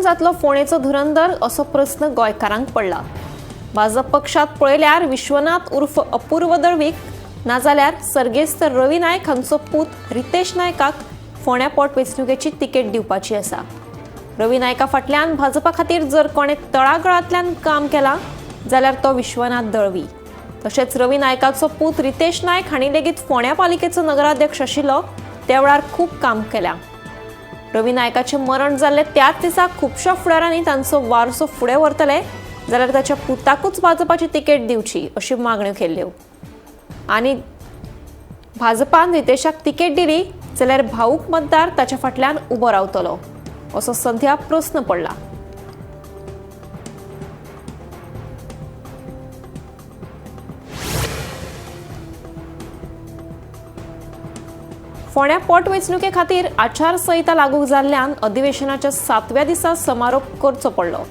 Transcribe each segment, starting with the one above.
जातलो फोंडेचो धुरंदर असो प्रस्न गोंयकारांक पडला. भाजप पक्षात पळयल्यार विश्वनाथ उर्फ अपूर्व दळवीक नाजाल्यार सर्गेस्त रवी नायक हांचो पूत रितेश नायकाक फोंड्या पोटवेंचणुकेची तिकेट दिवपाची आसा. रवी नायका फाटल्यान भाजपा खातीर जर कोणे तळागाळांतल्यान काम केलां जाल्यार तो विश्वनाथ दळवी. तशेंच रवी नायकाचो पूत रितेश नायक हांणी लेगीत फोंड्या पालिकेचो नगराध्यक्ष आशिल्लो त्या वेळार खूब काम केलां. रवी नायकाचें मरण जाल्लें त्याच दिसा खुबश्या फुडारांनी तांचो वारसो फुडें व्हरतले जाल्यार ताच्या पुताकूच भाजपाची तिकेट दिवची अशी मागण्यो केल्ल्यो आनी भाजपान रितेशाक तिकेट दिली जाल्यार भाऊक मतदार ताच्या फाटल्यान उबो रावतलो असो सध्या प्रस्न पडला. फोंड्या पोटवेंचणुके खातीर आचारसंहिता लागू जाल्ल्यान अधिवेशनाच्या 7व्या दिसा समारोप करचो पडलो.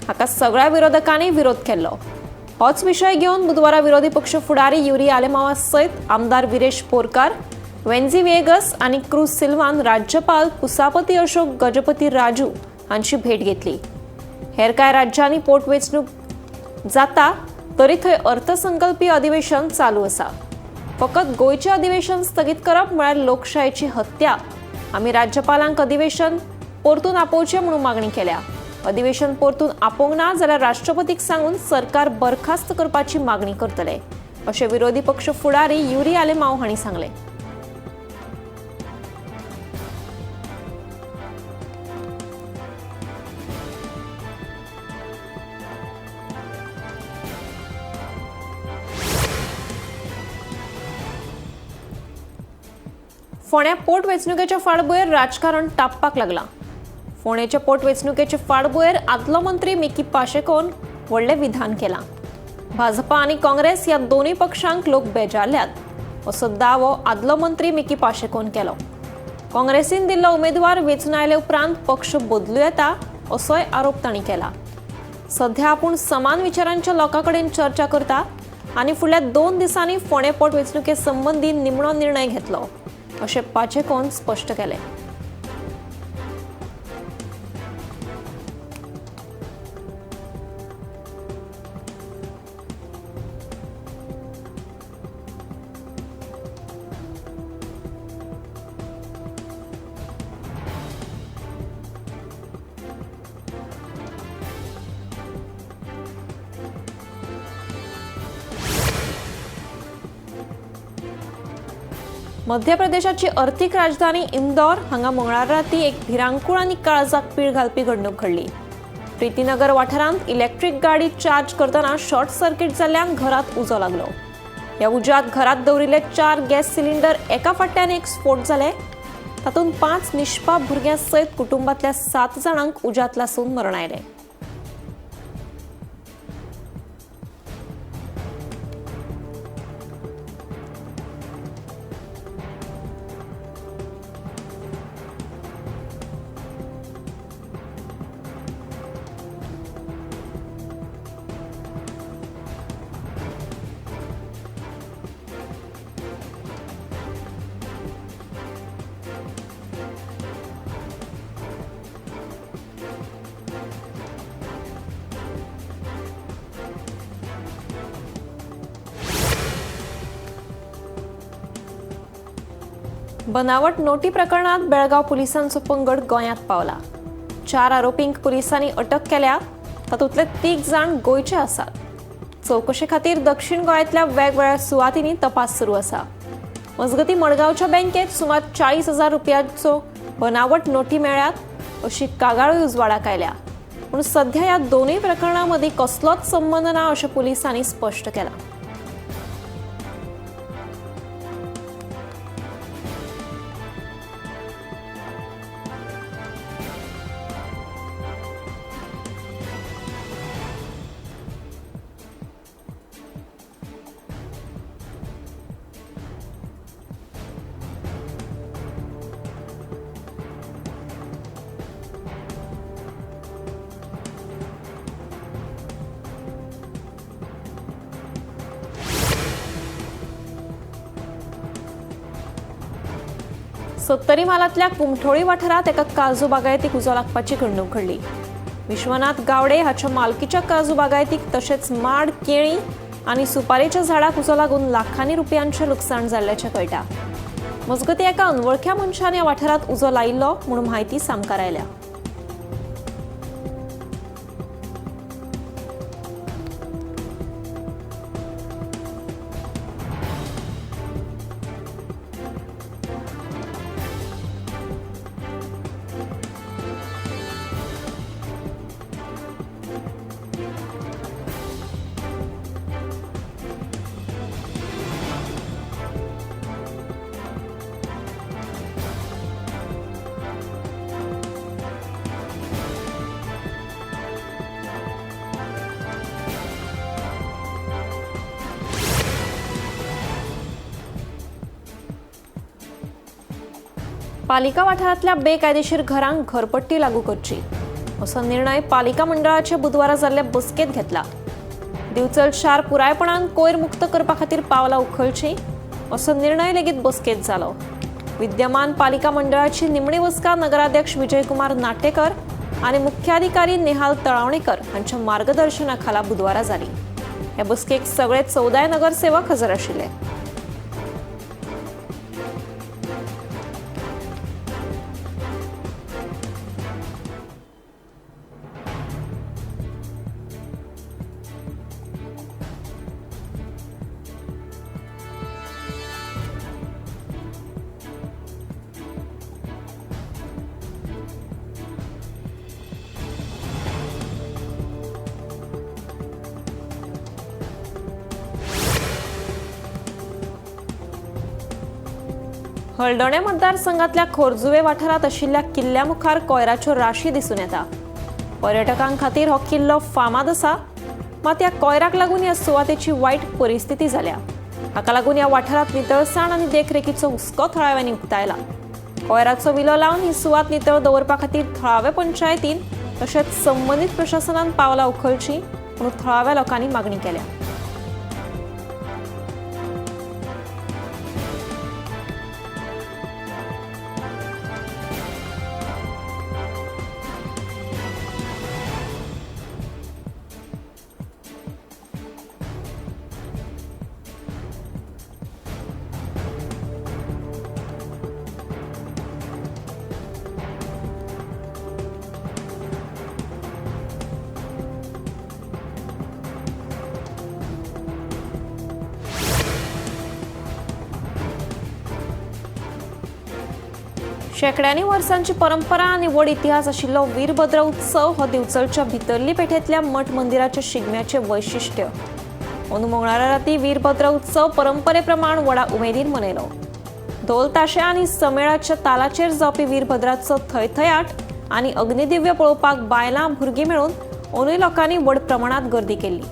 हाका सगळ्या विरोधकांनी विरोध केल्लो. होच विशय घेवन बुधवारा विरोधी पक्ष फुडारी युरी आलेमावा सयत आमदार विरेश बोरकार, वेन्झी व्हिएगस आनी क्रूज सिल्वान राज्यपाल पुसापती अशोक गजपती राजू हांची भेट घेतली. हेर कांय राज्यांनी पोटवेंचणूक जाता तरी थंय अर्थसंकल्पीय अधिवेशन चालू आसा. फकत गोंयचें अधिवेशन स्थगीत करप म्हळ्यार लोकशायेची हत्या. आमी राज्यपालांक अधिवेशन परतून आपोवचें म्हणून मागणी केल्या. अधिवेशन परतून आपोवंक ना जाल्यार राष्ट्रपतीक सांगून सरकार बरखास्त करपाची मागणी करतले अशें विरोधी पक्ष फुडारी युरी आलेमाव हांणी सांगलें. फोंड्या पोटवेंचणुकेच्या फाटभुंयेर राजकारण तापपाक लागलां. फोंडेच्या पोटवेंचणुकेचे फाटभुंयेर आदलो मंत्री मिकी पाशेकोन व्हडलें विधान केलां. भाजपा आनी काँग्रेस ह्या दोनूय पक्षांक लोक बेजारल्यात असो दावो आदलो मंत्री मिकी पाशेकोन केलो. काँग्रेसीन दिल्लो उमेदवार वेंचून आयले उपरांत पक्ष बदलूं येता असोय आरोप तांणी केला. सध्या आपूण समान विचारांच्या लोकां कडेन चर्चा करता आनी फुडल्या 2 दिसांनी फोंडें पोटवेंचणुके संबंदी निमणो निर्णय घेतलो अशें पाचेकोन स्पश्ट केलें. मध्य प्रदेशाची अर्थीक राजधानी इंदौर हांगा मंगळार राती एक भिरांकूळ आनी काळजाक पीळ घालपी घडणूक घडली. प्रीतीनगर वाठारांत इलेक्ट्रीक गाडी चार्ज करतना शॉर्ट सर्किट जाल्ल्यान घरात उजो लागलो. ह्या उज्यांत घरात दवरिल्ले 4 गॅस सिलिंडर एका फाटल्यान एक स्फोट जाले. तातूंत 5 निष्पाप भुरग्यां सयत कुटुंबांतल्या 7 जाणांक उज्यांत लासून मरण आयलें. बनावट नोटी प्रकरणात बेळगाव पुलिसांचो पंगड गोंयांत पावला. 4 आरोपींक पुलिसांनी अटक केल्या. तातूंतले 3 जाण गोंयचे आसात. चवकशे खातीर दक्षिण गोंयांतल्या वेगवेगळ्या सुवातींनी तपास सुरू आसा. मजगतीं मडगांवच्या बँकेत सुमार 40,000 रुपयांचो बनावट नोटी मेळ्ळ्यात अशी कागाळूय उजवाडाक आयल्या. पूण सध्या ह्या दोनूय प्रकरणां मदीं कसलोच संबंद ना अशें पुलिसांनी स्पश्ट केलां. सत्तरी म्हालांतल्या कुमठोळी वाठारांत एका काजू बागायतीक उजो लागपाची घडणूक घडली. विश्वनाथ गावडे हाच्या मालकीच्या काजू बागायतीक तशेंच माड, केळी आनी सुपारेच्या झाडाक उजो लागून लाखांनी रुपयांचें लुकसाण जाल्ल्याचें कळटा. मजगतीं एका अनवळख्या मनशान ह्या वाठारांत उजो लायिल्लो म्हूण म्हायती सामकार आयल्या. पालिका वाठारांतल्या बेकायदेशीर घरांक घरपट्टी लागू करची असो निर्णय पालिका मंडळाचे बुधवारा जाल्ले बसकेंत घेतला. दिवचल शार पुरायपणान कोयर मुक्त करपा खातीर पावलां उखलची असो निर्णय लेगीत बसकेंत जालो. विद्यमान पालिका मंडळाची निमणी बसका नगराध्यक्ष विजयकुमार नाटेकर आनी मुख्याधिकारी नेहाल तळावणेकर हांच्या मार्गदर्शना खाला बुधवारा जाली. हे बसकेक सगळे 14 नगरसेवक हजर आशिल्ले. हळदोणे मतदारसंघातल्या खोर्जुवे वाठारांत आशिल्ल्या किल्ल्या मुखार कोयराच्यो राशी दिसून येता. पर्यटकां खातीर हो किल्लो फामाद आसा, मात ह्या कोयराक लागून ह्या सुवातेची वायट परिस्थिती जाल्या. हाका लागून ह्या वाठारांत नितळसाण आनी देखरेखीचो हुस्को थळाव्यांनी उक्तायला. कोयराचो विलो लावन ही सुवात नितळ दवरपा खातीर थळावे पंचायतीन तशेंच संबंदीत प्रशासनान पावलां उखलचीं म्हणून थळाव्या लोकांनी मागणी केल्या. शेंकड्यांनी वर्सांची परंपरा आनी व्हड इतिहास आशिल्लो वीरभद्र उत्सव हो दिवचलच्या भितरली पेठेंतल्या मठ मंदिराच्या शिगम्याचें वैशिश्ट्य. अंदू मंगळारा राती वीरभद्र उत्सव परंपरे प्रमाण व्हडा उमेदीन मनयलो. ढोल ताशे आनी समेळाच्या तालाचेर जावपी वीरभद्राचो थयथयाट आनी अग्निदिव्य पळोवपाक बायलां भुरगीं मेळून अंदूय लोकांनी व्हड प्रमाणांत गर्दी केल्ली.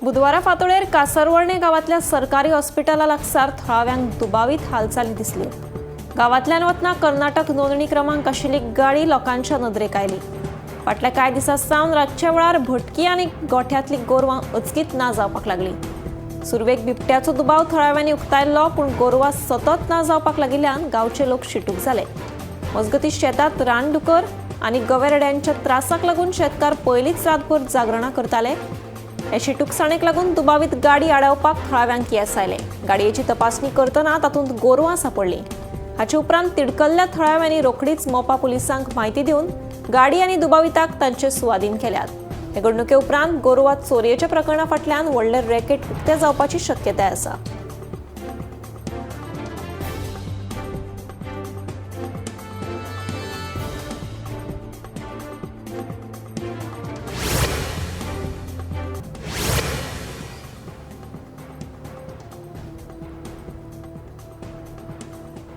बुधवारा फांतोडेर कासरवर्णे गांवांतल्या सरकारी हॉस्पिटला लागसार थळाव्यांक दुबावीत हालचाली दिसल्यो. गांवांतल्यान वतना कर्नाटक नोंदणी क्रमांक आशिल्ली गाडी लोकांच्या नदरेक आयली. फाटल्या कांय दिसां सावन रातच्या वेळार भटकी आनी गोठ्यांतली गोरवां अचकीत ना जावपाक लागली. सुरवेक बिबट्याचो दुबाव थळाव्यांनी उक्तायल्लो, पूण गोरवां सतत ना जावपाक लागिल्ल्यान गांवचे लोक शिटूक जाले. मजगतीं शेतांत रानडुकर आनी गवेरेड्यांच्या त्रासाक लागून शेतकार पयलींच रातभर जागरणां करताले. हे शिटूकसाणेक लागून दुबावीत गाडी आडावपाक थळाव्यांक येस आयलें. गाडयेची तपासणी करतना तातूंत गोरवां सांपडलीं. हाचे उपरांत तिडकल्ल्या थळाव्यांनी रोखडीच मोपा पुलिसांक म्हायती दिवन गाडी आनी दुबाविताक तांचे सुवादीन केल्यात. हे घडणुके उपरांत गोरवां चोरयेच्या प्रकरणा फाटल्यान व्हडलें रॅकेट उक्तें जावपाची शक्यताय आसा.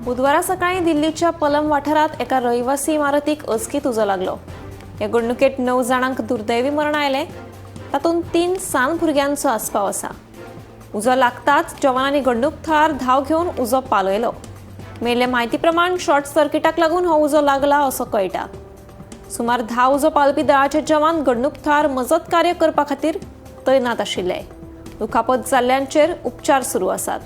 बुधवारा सकाळी दिल्लीच्या पलम वाठारात एका रहिवासी इमारतीक अचकीत उजो लागलो. हे घडणुकेत 9 जाणांक दुर्दैवी मरण आयलें. तातूंत 3 सान भुरग्यांचो आस्पाव आसा. उजो लागताच जवानांनी घडणूक थळार धांव घेवन उजो पालयलो. मेळिल्ले म्हायती प्रमाण शॉर्ट सर्किटाक लागून हो उजो लागला असो कळटा. सुमार 10 उजो पालपी दळाचे जवान घडणूक थळार मजत कार्य करपा खातीर तैनात आशिल्ले. दुखापत जाल्ल्यांचेर उपचार सुरू आसात.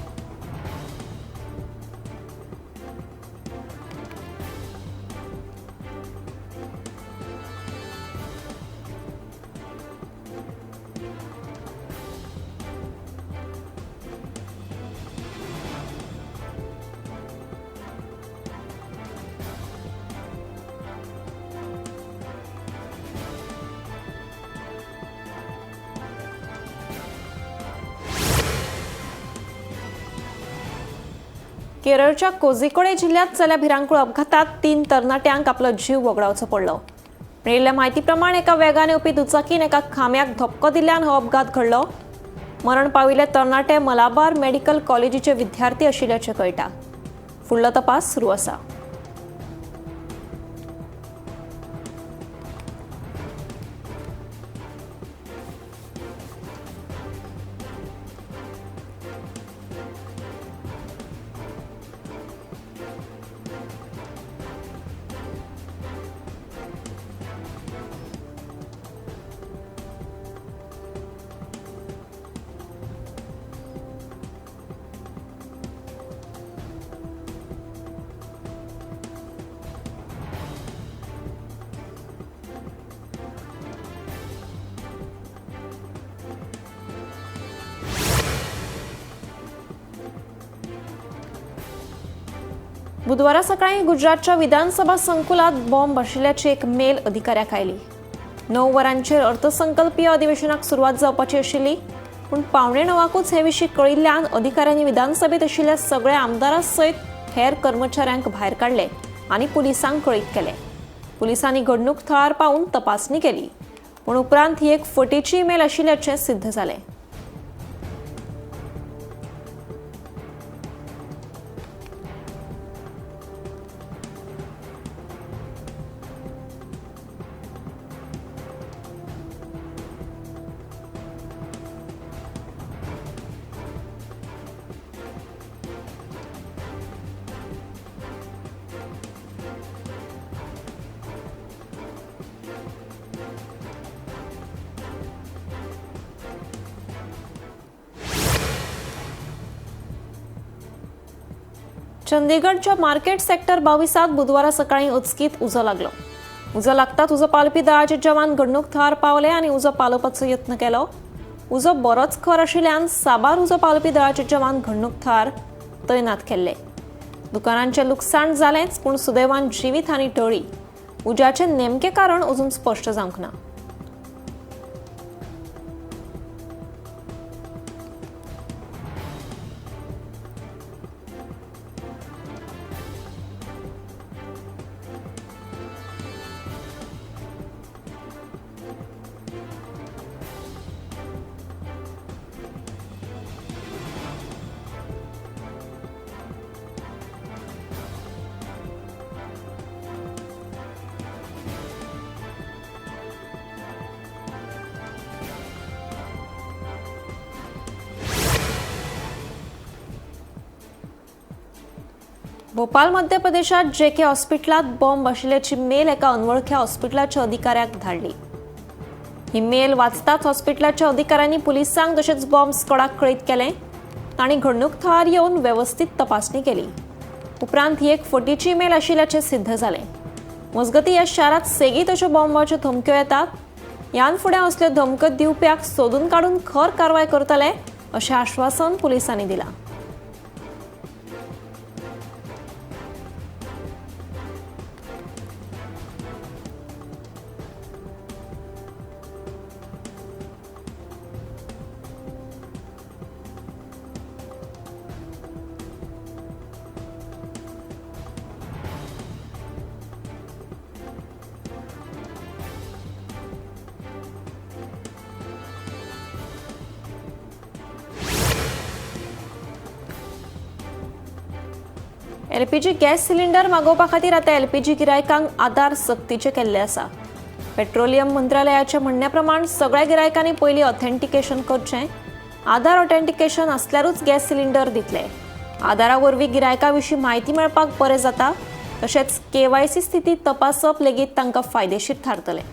केरळच्या कोझिकोडे जिल्ह्यात जाल्ल्या भिरांकूळ अपघातात 3 तरणाट्यांक आपलो जीव वगडावचो पडलो. मेळिल्ल्या म्हायती प्रमाण एका वेगान येवपी दुचाकीन एका खांब्याक धपको दिल्ल्यान हो अपघात घडलो. मरण पाविल्ले तरणाटे मलाबार मेडिकल कॉलेजीचे विद्यार्थी आशिल्ल्याचें कळटा. फुडलो तपास सुरू आसा. बुधवारा सकाळी गुजरातच्या विधानसभा संकुलात बॉम्ब आशिल्ल्याची एक मेल अधिकाऱ्याक आयली. 9 वरांचेर अर्थसंकल्पीय अधिवेशनाक सुरवात जावपाची आशिल्ली, पूण 8:45 हे विशीं कळिल्ल्यान अधिकाऱ्यांनी विधानसभेत आशिल्ल्या सगळ्या आमदारां सयत हेर कर्मचाऱ्यांक भायर काडले आनी पुलिसांक कळीत केले. पुलिसांनी घडणूक थळार पावून तपासणी केली, पूण उपरांत ही एक फटीची मेल आशिल्ल्याचें सिद्ध जालें. चंदीगडच्या मार्केट सेक्टर 22 बुधवारा सकाळी अचकीत उजो लागलो. उजो लागताच उजो पालपी दळाचे जवान घडणूक थळार पावले आनी उजो पालोवपाचो यत्न केलो. उजो बरोच खर आशिल्ल्यान साबार उजो पालपी दळाचे जवान घडणूक थळार तैनात केल्ले. दुकानांचें लुकसाण जालेंच, पूण सुदैवान जिवीत हानी टळ्ळी. उज्याचें नेमकें कारण अजून स्पश्ट जावंक ना. भोपाल मध्य प्रदेशात जेके हॉस्पिटलात बॉम्ब आशिल्ल्याची मेल एका अनवळख्या हॉस्पिटलाच्या अधिकाऱ्याक धाडली. ही मेल वाचताच हॉस्पिटलाच्या अधिकाऱ्यांनी पुलिसांक तशेंच बॉम्ब स्क्वॉडाक कळीत केलें. तांणी घडणूक थळार येवन वेवस्थीत तपासणी केली. उपरांत ही एक फटीची मेल आशिल्ल्याचें सिद्ध जालें. मजगतीं ह्या शारांत सेगीत अश्यो बॉम्बाच्यो धमक्यो येतात. ह्यान फुडें असल्यो धमक्यो दिवप्याक सोदून काडून खर कारवाय करतले अशें आश्वासन पुलिसांनी दिलां. एलपीजी गॅस सिलिंडर मागोवपा खातीर आतां एलपीजी गिरायकांक आधार सक्तीचें केल्लें आसा. पेट्रोलियम मंत्रालयाच्या म्हणण्या प्रमाण सगळ्या गिरायकांनी पयलीं ऑथेंटिकेशन करचें. आधार ऑथेंटिकेशन आसल्यारूच गॅस सिलिंडर दितले. आधारा वरवीं गिरायका विशीं म्हायती मेळपाक बरें जाता, तशेंच केवायसी स्थिती तपासप लेगीत तांकां फायदेशीर थारतलें.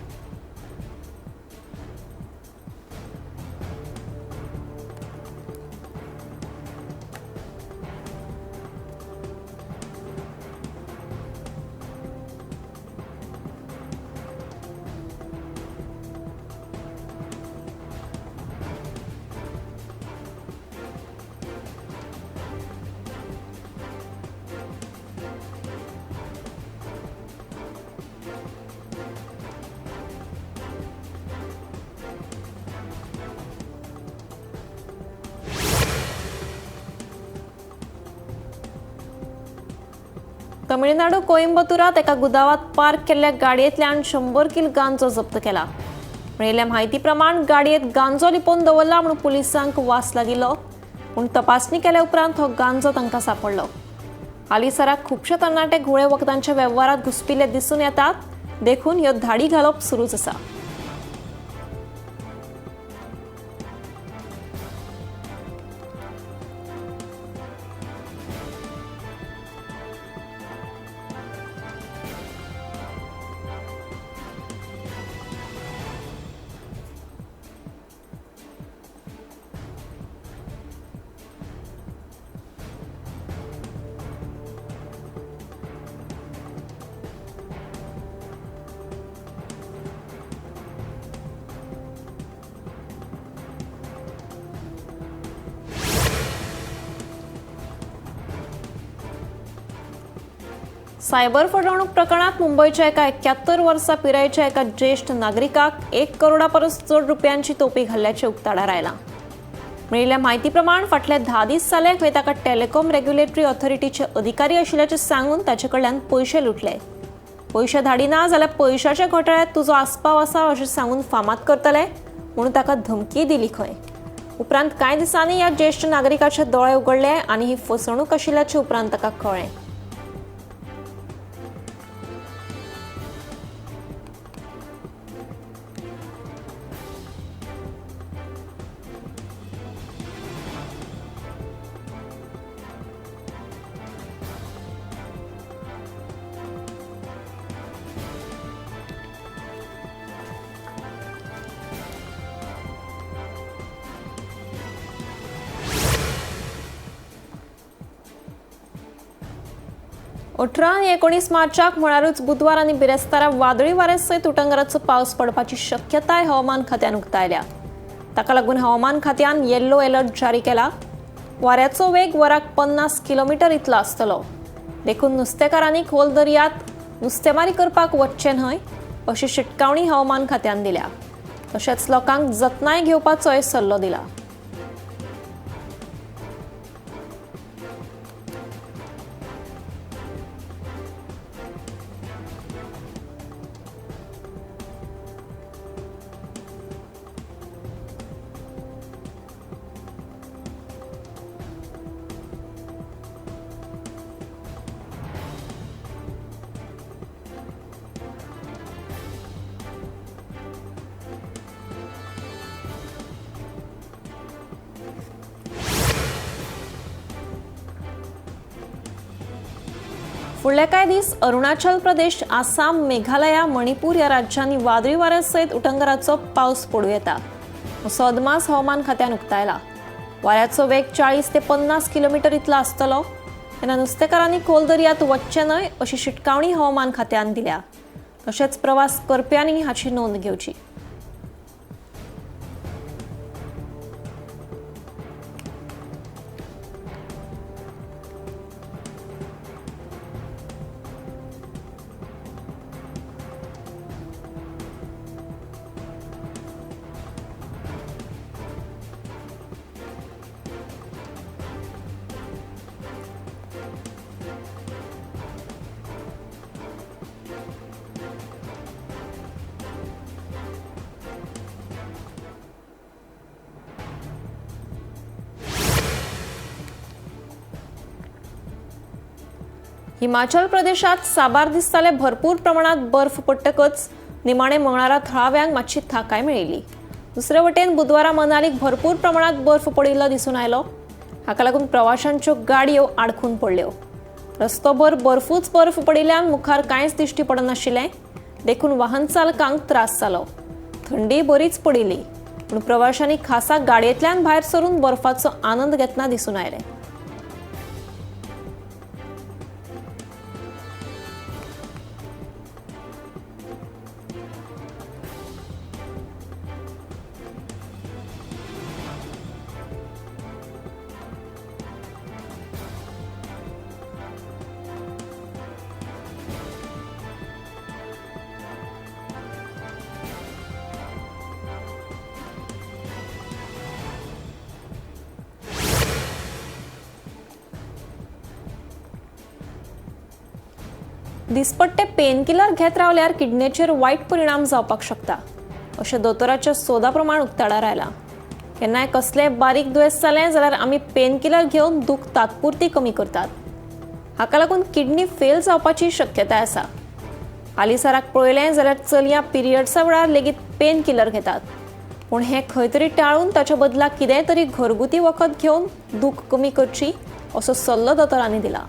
तमिळनाडू कोइंबतुरात एका गुदावात पार्क केल्ल्या गाडयेंतल्यान 100 किल गांजो जप्त केला. मेळिल्ल्या म्हायती प्रमाण गाडयेंत गांजो लिपोवन दवरला म्हूण पुलिसांक वास लागिल्लो, पूण तपासणी केल्या उपरांत हो गांजो तांकां सांपडलो. हालींसराक खुबशे तरणाटे घुंवळे वखदांच्या वेव्हारात घुसपिल्ले दिसून येतात, देखून ह्यो धाडी घालप सुरूच आसा. सायबर फटवणूक प्रकरणात मुंबयच्या एका 71 वर्सां पिरायेच्या एका ज्येष्ठ नागरिकाक 1 करोडा परस चड रुपयांची तोपी घाल्ल्याचें उक्ताडार आयलां. मेळिल्ल्या म्हायती प्रमाण फाटले 10 दीस जाले खंय ताका टेलिकॉम रेग्युलेटरी ऑथॉरिटीचे अधिकारी आशिल्ल्याचें सांगून ताचे कडल्यान पयशे लुटले. पयशे धाडिना जाल्यार पयशाच्या घोटाळ्यांत तुजो आस्पाव आसा अशें सांगून फामाद करतले म्हणून ताका धमकी दिली खंय. उपरांत कांय दिसांनी ह्या ज्येष्ठ नागरिकाचे दोळे उगडले आनी ही फसवणूक आशिल्ल्याचें उपरांत ताका कळ्ळें. अठरा आनी 19 मार्चाक म्हळ्यारूच बुधवार आनी बिरेस्तारा वादळी वाऱ्या सयत उटंगाराचो पावस पडपाची शक्यताय हवामान खात्यान उक्तायल्या. ताका लागून हवामान खात्यान येल्लो अलर्ट जारी केला. वाऱ्याचो वेग वराक 50 किलोमिटर इतलो आसतलो, देखून नुस्तेकारांनी खोल दर्यांत नुस्तेमारी करपाक वचचें न्हय अशी शिटकावणी हवामान खात्यान दिल्या. तशेंच लोकांक जतनाय घेवपाचोय सल्लो दिला. फुडले कांय दीस अरुणाचल प्रदेश, आसाम, मेघालया, मणिपूर ह्या राज्यांनी वादळी वाऱ्या सयत उटंगाराचो पावस पडूं येता असो अदमास हवामान खात्यान उक्तायला. वाऱ्याचो वेग 40 ते 50 किलोमिटर इतलो आसतलो. तेन्ना नुस्तेकारांनी खोल दर्यांत वचचें न्हय अशी शिटकावणी हवामान खात्यान दिल्या. तशेंच प्रवास करप्यांनी हाची नोंद घेवची. हिमाचल प्रदेशात साबार दिसताले भरपूर प्रमाणात बर्फ पडटकच निमाणे मंगळारा थळाव्यांक मातशी थाकाय मेळिल्ली. दुसरे वटेन बुधवारा मनालीक भरपूर प्रमाणात बर्फ पडिल्लो दिसून आयलो. हाका लागून प्रवाशांच्यो गाडयो आडखून पडल्यो. रस्तोभर बर्फूच बर्फ पडिल्ल्यान मुखार कांयच दिश्टी पडनाशिल्लें, देखून वाहन चालकांक त्रास जालो. थंडी बरीच पडिल्ली, पूण प्रवाशांनी खासा गाडयेंतल्यान भायर सरून बर्फाचो आनंद घेतना दिसून आयले. दिसपट्टे पेनकिलर घेत रावल्यार किडनेचेर वायट परिणाम जावपाक शकता अशें दोतोराच्या सोदा प्रमाण उक्ताडार आयलां. केन्नाय कसलें बारीक दुयेंस जालें जाल्यार आमी पेनकिलर घेवन दूख तात्पुरती कमी करतात. हाका लागून किडनी फेल जावपाची शक्यताय आसा. हालींसराक पळयलें जाल्यार चलयां पिरियड्सा वेळार लेगीत पेनकिलर घेतात, पूण हें खंय तरी टाळून ताच्या बदला कितेंय तरी घरगुती वखद घेवन दूख कमी करची असो सल्लो दोतोरांनी दिला.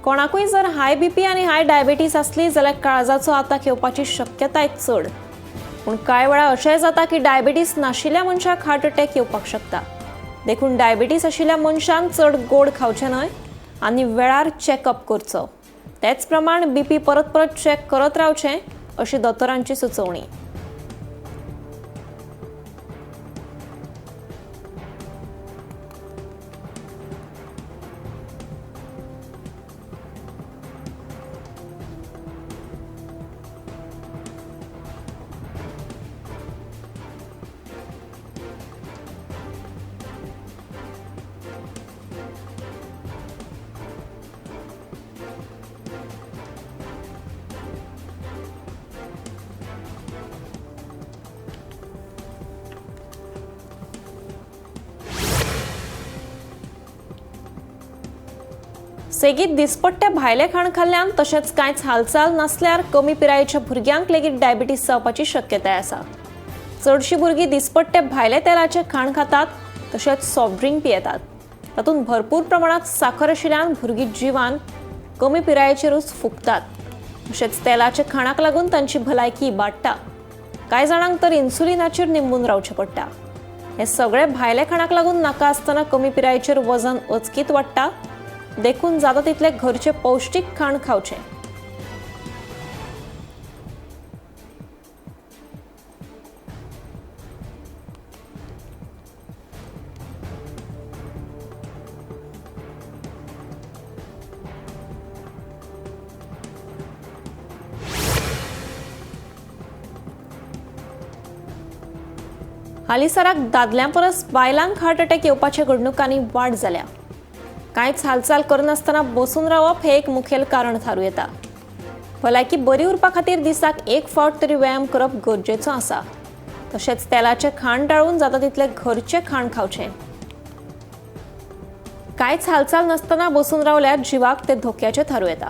कोणाकूय जर हाय बीपी आनी हाय डायबिटीस आसली जाल्यार काळजाचो आताक येवपाची शक्यताय चड. पूण कांय वेळा अशेंय जाता की डायबिटीस नाशिल्ल्या मनशाक हार्ट अटॅक येवपाक शकता. देखून डायबिटीस आशिल्ल्या मनशान चड गोड खावचें न्हय आनी वेळार चॅकअप करचो. तेच प्रमाण बीपी परत परत चॅक करत रावचें अशी दोतोरांची सुचोवणी. सेगीत दिसपट्टे भायलें खाण खाल्ल्यान तशेंच कांयच हालचाल नासल्यार कमी पिरायेच्या भुरग्यांक लेगीत डायबिटीस जावपाची शक्यताय आसा. चडशीं भुरगीं दिसपट्टे भायले तेलाचें खाण खातात तशेंच सॉफ्ट ड्रिंक पियेतात. तातूंत भरपूर प्रमाणांत साखर आशिल्ल्यान भुरगीं जिवान कमी पिरायेचेरूच फुगतात. तशेंच तेलाच्या खाणाक लागून तांची भलायकी इबाडटा. कांय जाणांक तर इन्सुलिनाचेर निंबून रावचें पडटा. हें सगळें भायल्या खाणाक लागून नाका आसतना कमी पिरायेचेर वजन अचकीत वाडटा. देखून जाता तितलें घरचें पौश्टीक खाण खावचें. हालींसराक दादल्यां परस बायलांक हार्ट अटॅक येवपाच्या घडणुकांनी वाड जाल्या. कांयच हालचाल करनासतना बसून रावप हें एक मुखेल कारण थारूं येता. भलायकी बरी उरपा खातीर दिसाक एक फावट तरी व्यायाम करप गरजेचो आसा. तशेंच तेलाचें खाण टाळून जाता तितलें घरचें खाण खावचें. कांयच हालचाल नासतना बसून रावल्यार जिवाक तें धोक्याचें थारूं येता.